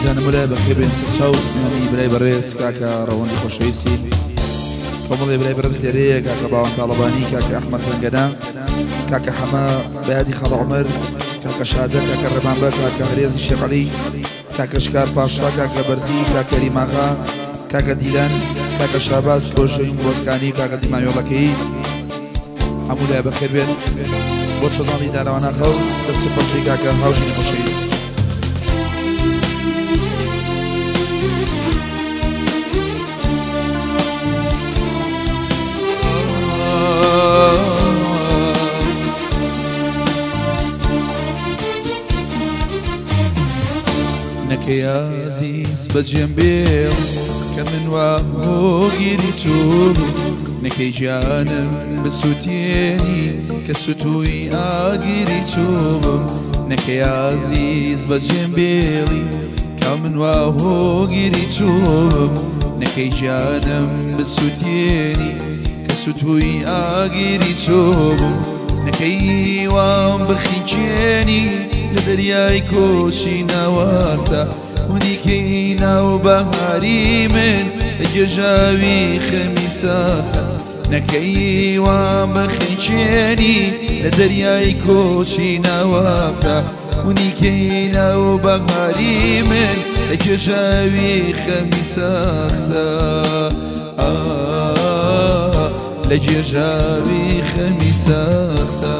ئازیزانم ولا بەخێر بێن سەرچاو میوانی برای بەڕێز کاکە ڕەوەندی خۆشەویستی کۆمەڵی برای بەڕێز لێرەیە، کاکە باوان تاڵەبانی، کاکە ئەحمەد زەنگەنە، کاکە حەمە بەیادی خاڵە عومەر، کاکە شادە، کاکە ڕێبانبە، کاکە هەرێزی شێخ عەلی، کاکە شکار پاشا، کاکە بەرزی، کاکە ریماغا، کاکە دیلان، کاکە شاباز کۆژەین بۆزکانی، کاکە دیماوێڵەکەی، هەموو لای بەخێر بێن بۆ چۆناڵی دارەواناخە و دەست و پەنجەی کاکە هاوژینی خۆشەویست. نەکەی ئازیز بەجێم بێڵ کە من وا هۆگیری تۆ، نەکەی گیانم بسووتێنی کە سوتووی ئاگیری تۆ بم، نەکەی ئازیز بەجێم بێڵی کە من وا هۆگیری تۆ بم، نەکەی گیانم بسووتێنی کە سوتووی ئاگیری تۆ بم، نەکەی وام بخینکێنی لە دەریای کۆچی ناوەختە، ونیکەی ناو بەهاری من لە گێژاوی خەمی ساختە، نەکەی وام بخینکێنی لە دەریای کۆچی ناوەختە، ونیکەی ناو بەهاری من لە گێژاوی خەمی ساختە، لە گێژاوی خەمی ساختە.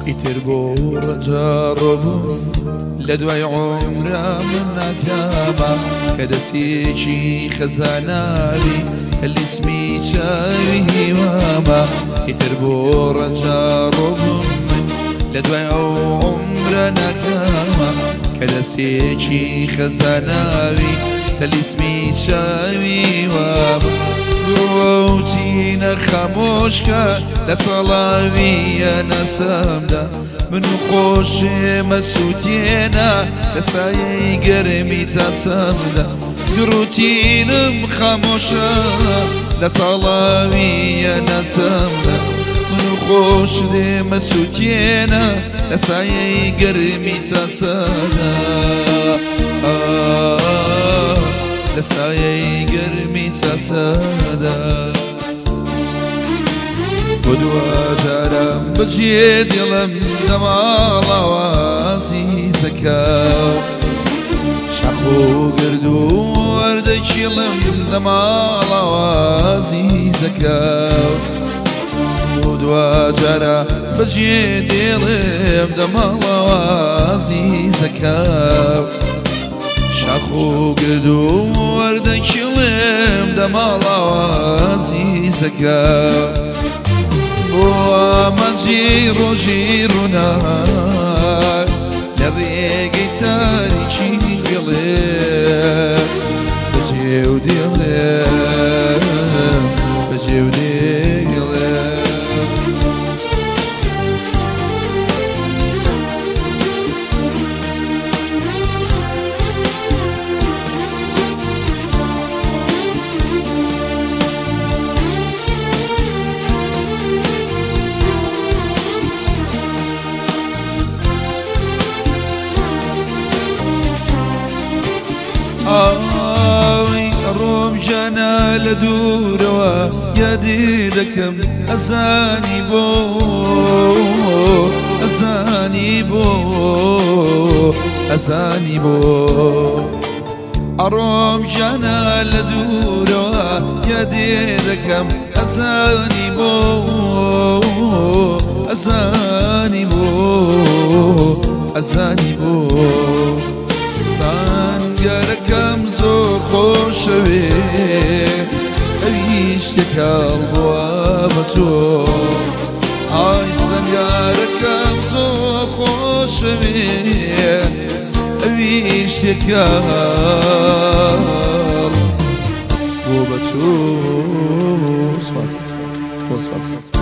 ئیتر بۆ ڕەنجە ڕۆبووم لە دوای عومرە من ناکامە، کە دەستێکی خەزاناوی لیسمی چاوی هیوامە. ئیتر بۆ ڕەنجە ڕۆبووم من لە دوای ئەو عومرە ناکامە، کە دەستێکی خەزاناوی تەلیسمی چاوی هیوامە. ڕوتینە خامۆشکە لە تەڵاویە نەسەمدا، من و خۆشێمە سووتێنە لە سایەی گەرمی تاسەمدا. دڕوتینم خامۆشە لە تەڵاویە نەسەمدا، من و خۆش دێمە سووتێنە لە سایەی گەرمی تاسەدا، لە سایەی گەرمی تاسەدا. بۆ دواجارم بەجێ دڵم دەماڵەوە ئازیزەکە، شاخ و گرد و وەردەکیڵم دەماڵەوە ئازیزەکە. بۆ دواجارە بەجێ دێڵم دەماڵەوە ئازیزەکە، شاخ و گرد و وەردەکیڵم دەماڵەوە ئازیزەکە. بۆ ئامانجی ڕۆژی ڕووناک لە ڕێگەی تاریکی دڵێ، بەجێ و دێڵێ، بەجێ و دێڵێ. ئاوی ڕۆم ژەنە لە دوورەوە یادی دەکەم، ئەزانی بۆ، ئەزانی بۆ، ئەزانی بۆ. ئەڕۆم ژەنە لە دوورەوە یادی دەکەم، ئەزانی بۆ، ئەزانی بۆ، ئەزانی بۆ. سانگەرەکەم زۆر خۆشەوێ، ئەویش تێکەڵ بووە بە تۆ. ئای سەنگارەکەم زۆر خۆشەوێ، ئەویش تێکەڵ بۆ بە چوو. سپاس، زۆر سپاس.